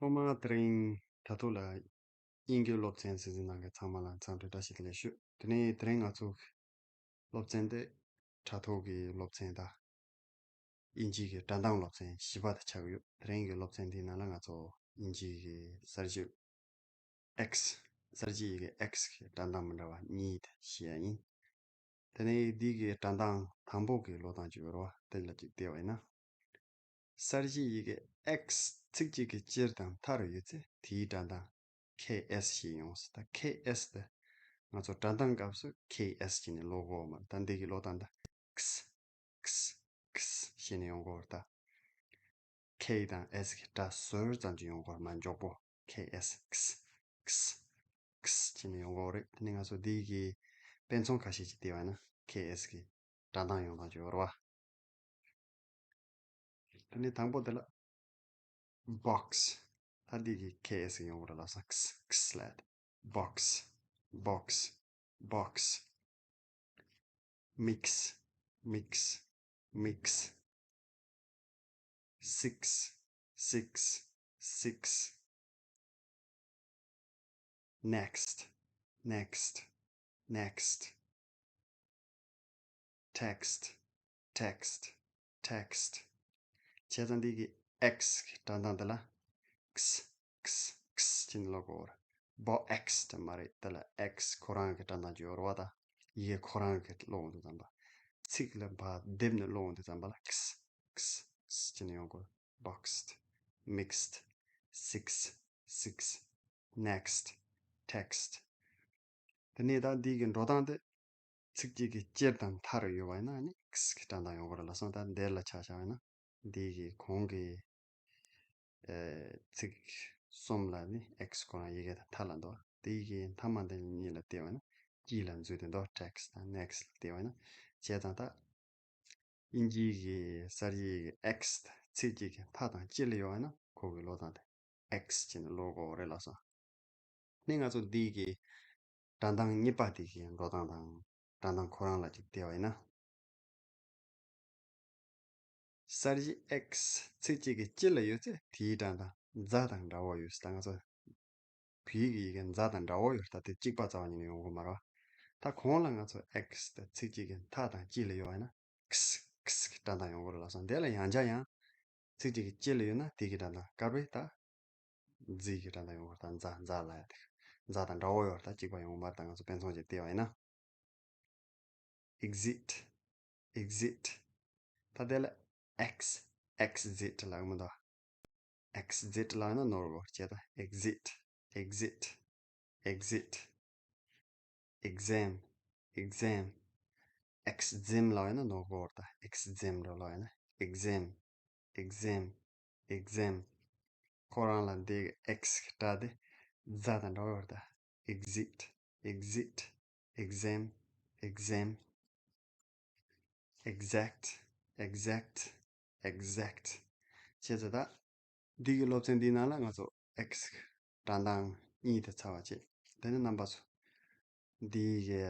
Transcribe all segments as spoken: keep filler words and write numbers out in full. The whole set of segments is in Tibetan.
ཐོག་མར་དེ་རིང་དྲ་ཐོག་ལ་དབྱིན་སྐད་སློབ་ཚན་གཟིགས་གཟིགས་གནང་མཁན་ཚང་མ་ལ་འཚམས་འདྲི་བཀྲ་ཤིས་བདེ་ལེགས་ཞུ། དེ་ནས་དེ་རིང་ང་ཚོ་སློབ་ཚན་འདི་དྲ་ཐོག་གི་སློབ་ཚན་དང་། དབྱིན་ཇིའི་སྒྲ་གདངས་སློབ་ཚན་བཞི་པ་དེ་ཆགས་ཀྱི་ཡོད། དེ་རིང་གི་སློབ་ཚན་འདིའི་ནང་ལ་ང་ཚོ་དབྱིན་ཇིའི་གསར་བརྗེ་X། གསར་བརྗེ་ཡི་གེ་X་གི་སྒྲ་གདངས་མི་འདྲ་བ་གཉིས་དེ་ཤེས་ཡ་ཡིན། དེ་ནས་འདི་གི་སྒྲ་གདངས་དང་པོ་གི་ཀློག་སྟངས་ཅིག་ཡོད་རེད་བ། དེ་ལ་ཅིག་བལྟས་པ་ཡིན་ན། གསར་བརྗེ་ཡི་གེ་X་ཚིག་གཅིག་གི་སྤྱིར་དང་མཐའ་རུ་ཡོད་ཚེ་དེའི་སྒྲ་གདངས་K S་ཞེས་ཡོང་སྲིད། ད་K S་དེ་ང་ཚོ་སྒྲ་གདངས་སྐབས་སུ་K S་བྱས་ནས་ཀློག་གོ་མ་རེད། ད་འདི་གི་ཀློག་སྟངས་ད་X X X་ཞེས་ནས་ཡོང་གོ་རེད། ད་K་དང་S་གི་སྒྲ་ཟུར་ཙམ་ཅིག་ཡོང་གོ་རེད། མ་མགྱོགས་པོ་K S X X X་བྱས་ནས་ཡོང་གོ་རེད། དེ་ནས་ང་ཚོ་འདི་གི་དཔེ་མཚོན་ཁ་ཤས་ཅིག་བལྟས་པ་ཡིན་ན་K S་གི་སྒྲ་གདངས་ཡོང་སྟངས་ཅིག་ཡོད་རེད་བ། དེ་ནས་དང་པོ་དེ་ལ་box། ད་འདི་གི་K S་ཡོང་བ་ལ་ལབ་སོང་། X X་ལབ། Box box box། Mix mix mix། Six six six། Next next next། Text text text། བྱས་ཙང་འདི་གི་X་གི་སྒྲ་གདངས་འདི་ལ་X X X་ཅེས་ཀློག་གོ་རེད། Bo X་དེ་མ་རེད། དེ་ལ་X་ཁོ་རང་གི་སྒྲ་གདངས་ཅིག་ཡོད་རེད་བ། ད་ཡི་གེ་ཁོ་རང་གི་ཀློག་འོང་དུས་ཙམ་པ། ཚིག་ལ་ཕར་བསྡེབས་ནས་ཀློག་འོང་དུས་ཙམ་པ་ལ་X X X་ཅེས་ཡོང་གོ་རེད། Boxed mixed six six next text། དེ་ནས་ད་འདི་གི་འགྲོ་སྟངས་དེ། ཚིག་གཅིག་གི་སྤྱིར་དང་མཐའ་རུ་ཡོད་པ་ཡིན་ན་ནི་X་གི་སྒྲ་གདངས་ཡོང་གི་རེད་ལབ་སོང་། ད་འདིར་ལ་ཆ་བཞག་པ་ཡིན་ན་འདི་གི་གོང་གི་ཨེ་ཚིག་གསུམ་ལ་ནི་X་ཁོ་རང་ཡི་གེ་དང་མཐའ་ལ་འདུག་དེ་ཡི་གེ་མཐའ་མ་འདི་གཉིས་ལ་བལྟས་པ་ཡིན་ན་དཀྱིལ་ལ་འཛུལ་ཏེ་འདུག Text་དང་Next་ལ་བལྟས་པ་ཡིན་ན། བྱས་ཙང་ད་དབྱིན་ཇིའི་གི་གསར་བརྗེའི་གི་X་དེ་ཚིག་གཅིག་གི་མཐའ་དང་དཀྱིལ་ལ་ཡོད་པ་ཡིན་ན་ཁོ་གི་ཀློག་སྟངས་དེ་X་བྱས་ནས་ཀློག་དགོས་རེད་ལབ་སོང་། ནི་ང་ཚོ་འདི་གི་སྒྲ་གདངས་གཉིས་པ་དེ་གི་འགྲོ་སྟངས་དང་སྒྲ་གདངས་ཁོ་རང་ལ་ཅིག་བལྟས་པ་ཡིན་ན། གསར་བརྗེ་X་ཚིག་གཅིག་གི་དཀྱིལ་ལ་ཡོད་ཚེ་དེའི་སྒྲ་གདངས་ཛ་དང་འདྲ་བོ་ཡོད་ཟེར། ད་ང་ཚོ་བོད་ཡིག་གི་ཡི་གེ་ཛ་དང་འདྲ་བོ་ཡོད་རེད། ད་དེ་གཅིག་པ་རྩ་བ་ཉིད་ནས་ཡོང་གི་མ་རེད་བ། ད་གོང་ལ་ང་ཚོ་X་དེ་ཚིག་གཅིག་གི་མཐའ་དང་དཀྱིལ་ལ་ཡོད་པ་ཡིན་ན་X X་གི་སྒྲ་གདངས་ཡོང་གི་རེད་ལབ་སོང་། དེ་ལ་ཡང་བསྐྱར་ཡང་ཚིག་གཅིག་གི་དཀྱིལ་ལ་ཡོད་ན་དེ་གི་སྒྲ་གདངས་དཀར་པོའི་ད་ཛི་གི་སྒྲ་གདངས་ཡོང་བར། ད་ཛ་ཛ་ལ་ཡ་དེ་ཛ་དང་འདྲ་བོ་ཡོད་རེད། ད་གཅིག་པ་ཡོང་མ་རེད། ད་ང་ཚོ་དཔེ་མཚོན་ཅིག་བལྟས་པ་ཡིན་ན། Exit exit། ད་དེ་ལ་X X Z་ལ་ཡོང་མི་འདུག X Z་ལ་ཡོང་ན་ནོར་བ་བྱས། ད་exit exit exit། Exam exam། Exam་ལ་ཡོང་ན་ནོར་བ་ད་exam་རེད་ལ་ཡོང་ན་exam exam exam། ཁོ་རང་ལ་འདི་X་གི་སྒྲ་དེ་ཛ་དང་འདྲ་བོ་ཡོད་རེད། ད་exit exit exam exam། Exact exact exact། བྱས་ཙང་ད་འདི་གི་སློབ་ཚན་འདིའི་ནང་ལ་ང་ཚོ་X་གི་སྒྲ་གདངས་གཉིས་དེ་ཚར་བ་བྱས། དེ་ནས་རྣམ་པ་ཚོ་འདི་གི་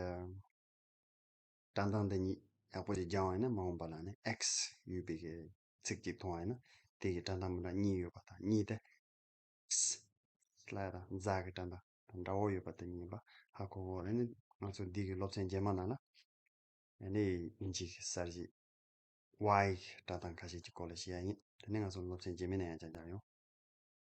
སྒྲ་གདངས་འདི་གཉིས་ཡག་པོ་ཞིག་སྦྱངས་པ་ཡིན་ན་མ་འོངས་པ་ལ་ནི་X་ཡོད་པའི་གི་ཚིག་ཅིག་མཐོང་བ་ཡིན་ན་དེ་གི་སྒྲ་གདངས་མི་འདྲ་གཉིས་ཡོད་པ་དང་། གཉིས་དེ་X་ལ་དང་ཛ་གི་སྒྲ་གདངས་དང་འདྲ་བོ་ཡོད་པ་དེ་གཉིས་པ་ཧ་གོ་དགོས་རེད། ནི་ང་ཚོ་འདི་གི་སློབ་ཚན་རྗེས་མ་ནང་ལ་ཨ་ནི་དབྱིན་ཇི་གི་གསར་བརྗེ་Y་གི་སྒྲ་གདངས་ཁ་ཤས་ཀྱི་སྐོར་ལ་བཤད་ཡ་ཡིན། དེ་ནས་ང་ཚོ་སློབ་ཚན་རྗེས་མའི་ནང་ཡང་བསྐྱར་མཇལ་ཡོང་།